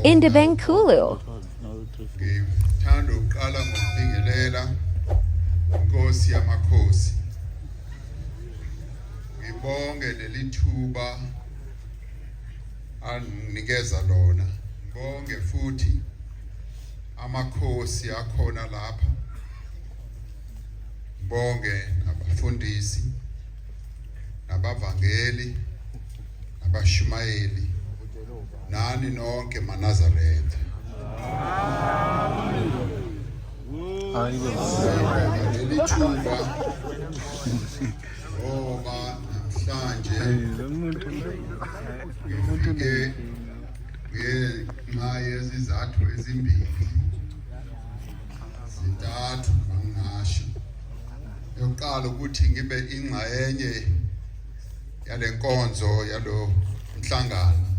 Ndabankulu. Ngithanda ukuqala ngokubingelela Inkosi yamakhosi. Ngibonge leli thuba anginikeza lona. Ngibonge futhi amakhosi akhona lapha. Ngibonge nabafundisi nabavangeli nabashumayeli nani nonke maNazaretha. Leli thuba ngoba namhlanje ngifike ngenxa yezizathu ezimbili zintathu mangingasho. Yokuqala ukuthi ngibe ingxenye yale nkonzo yalo mhlangano,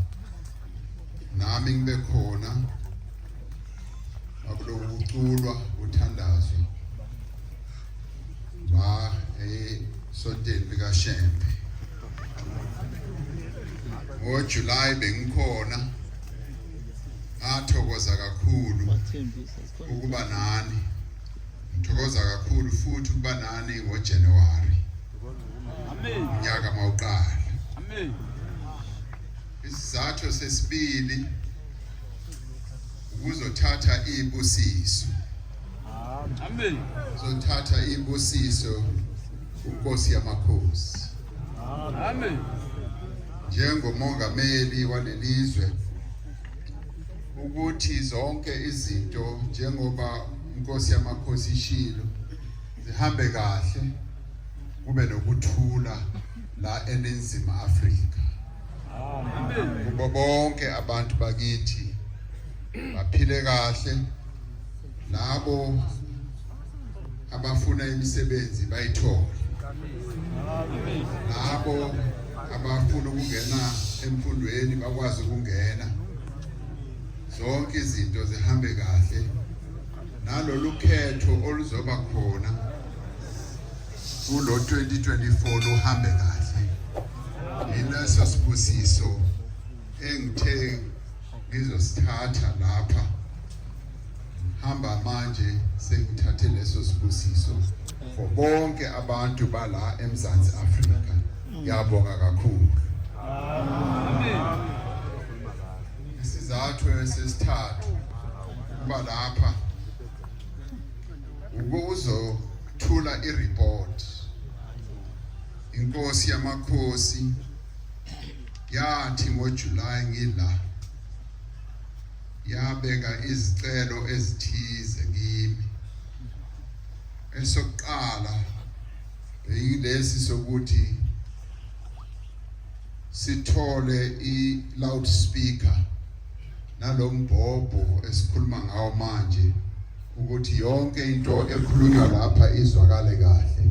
nami ngibe khona akuloku kuculwa kuthandazwa la esontweni likaShembe. NgoJuly bengikhona, ngathokoza kakhulu ukuba nani. Ngithokoza kakhulu futhi ukuba nani ngoJanuary. Amen. Unyaka mawuqala. Amen. Isizathu sesibili ukuzothatha izibusiso. Amen. Uzothatha izibusiso uNkosi yamakhosi. Amen. Njengomongameli walelizwe ukuthi zonke izinto njengoba inkosi yamakhosi ishilo zihambe kahle kube nokuthula la eNingizimu Afrika. Amen. Kubo bonke abantu bakithi baphile kahle, labo abafuna imisebenzi bayithole, labo abafuna ukungena emfundweni bakwazi ukungena, zonke izinto zihambe kahle, nalolu khetho oluzoba khona kulo 2024 luhambe kahle. Yileso sibusiso engithe ngizosithatha lapha. Hamba manje sengithathe leso sibusiso for bonke abantu bala eMzansi Afrika. Ngiyabonga kakhulu. Isizathu esesithathu ukuba lapha ukuzothula ireport. Inkosi yamakhosi yathi ngoJuly ngila yabeka izicelo ezithize kimi. Esokuqala beyilesi sokuthi sithole i-loudspeaker nalombhobho esikhuluma ngawo manje ukuthi yonke into ekhulunywa lapha izwakale kahle.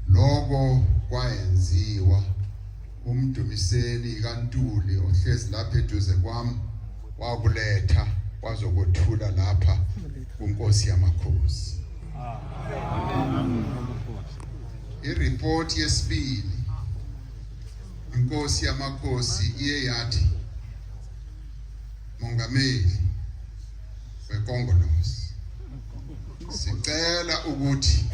Lokho kwayenziwa uMdumiseni kaNtuli ohlezi lapha eduze kwami wakuletha wazokwethula lapha kuNkosi yamakhosi. Iripoti yesibili inkosi yamakhosi iye yathi Mongameli weKongolosi, sicela ukuthi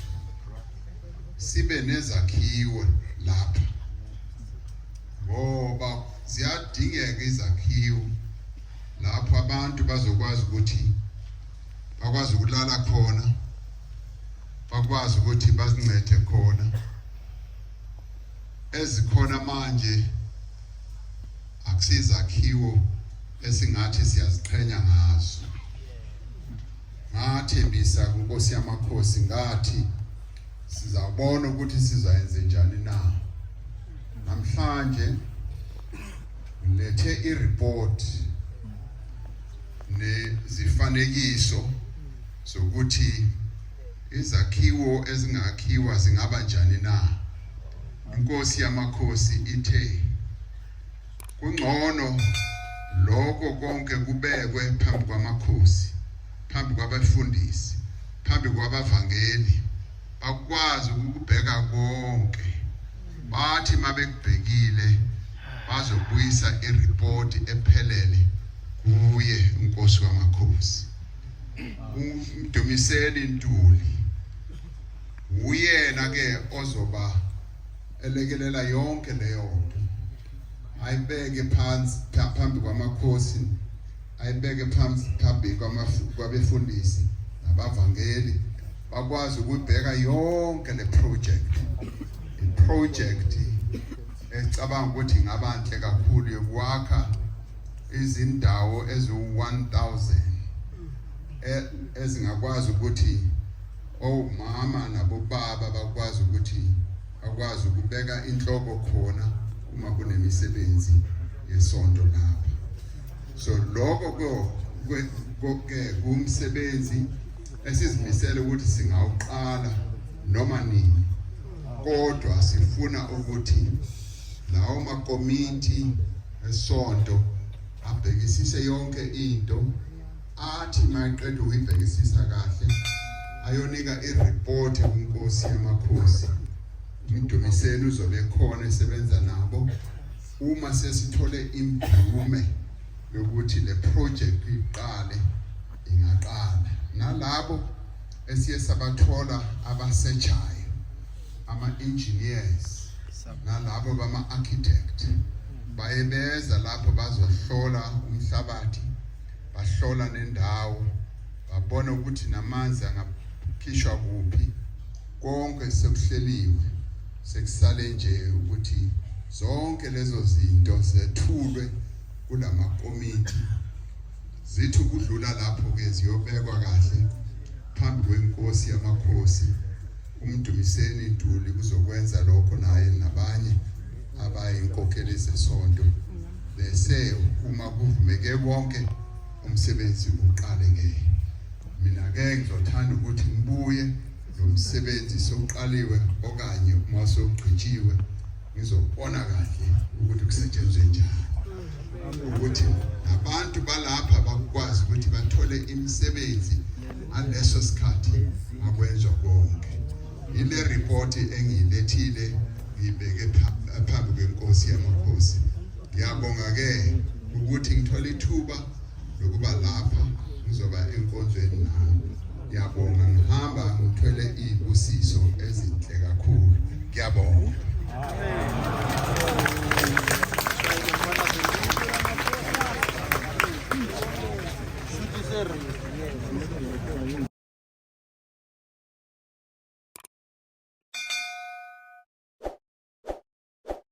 sibe nezakhiwo lapha ngoba ziyadingeka izakhiwo lapho abantu bazokwazi ukuthi bakwazi ukulala khona, bakwazi ukuthi bazincede khona. Ezikhona manje akusizakhiwo esingathi siyaziqhenya ngazo. Ngathembisa kuNkosi yamakhosi ngathi sizabona ukuthi sizayenze njani na. Namhlanje ngilethe ireport nezifanekiso zokuthi izakhiwo ezingakhiwa zingaba njani na. Inkosi yamakhosi ithe kungcono lokho konke kubekwe phambi kwamakhosi, phambi kwabafundisi, phambi kwabavangeli, bakwazi ukukubheka konke. Bathi mabekubhekile bazobuyisa iripoti ephelele. Kuye inkosi wamakhosi uMdumiseli Ntuli uyena ke ozoba elekelela yonke leyo nto, ayibeke phansi phambi kwamakhosi, ayibeke phansi phambi kwabefundisi nabavangeli, bakwazi ukubheka yonke le project. I-project ecabanga ukuthi ingaba nhle kakhulu yokwakha izindawo eziwu-1000 ezingakwazi ukuthi omama nabobaba bakwazi ukuthi bakwazi ukubeka inhloko khona uma kunemisebenzi yesonto lapha. So lokho ke kumsebenzi esizimisele ukuthi singawuqala noma nini, kodwa sifuna ukuthi lawo makomiti esonto abhekisise yonke into, athi mayeqeda ukuyibhekisisa kahle ayonika ireport kunkosi yamakhosi. UMdumiseni uzobe khona esebenza nabo. Uma sesithole imvume yokuthi le project iqale, ingaqala nalabo esiye sabathola abasetshayo, ama-engineers nalabo bama-architect, baye beza lapho bazohlola umhlabathi, bahlola nendawo, babona ukuthi namanzi angakhishwa kuphi. Konke sekuhleliwe, sekusale nje ukuthi zonke lezo zinto zethulwe kulamakomiti, zithi ukudlula lapho-ke ziyobekwa kahle phambi kwenkosi yamakhosi. UMdumiseni Ntuli uzokwenza lokho naye nabanye abayinkokheli zesonto, bese uma kuvumeke konke umsebenzi uqale ke. Mina ke ngizothanda ukuthi ngibuye lo msebenzi sewuqaliwe okanye uma sewugqitshiwe, ngizobona kahle ukuthi kusetshenzwe njani, ukuthi nabantu balapha bakwazi ukuthi bathole imisebenzi ngaleso sikhathi akwenzwa konke. Ile report engiyilethile ngiyibeke phambi kwenkosi yamakhosi. Ngiyabonga ke ukuthi ngithole ithuba lokuba lapha ngizoba enkonzweni nami. Ngiyabonga, ngihamba ngithwele izibusiso ezinhle kakhulu. Ngiyabonga. Amen.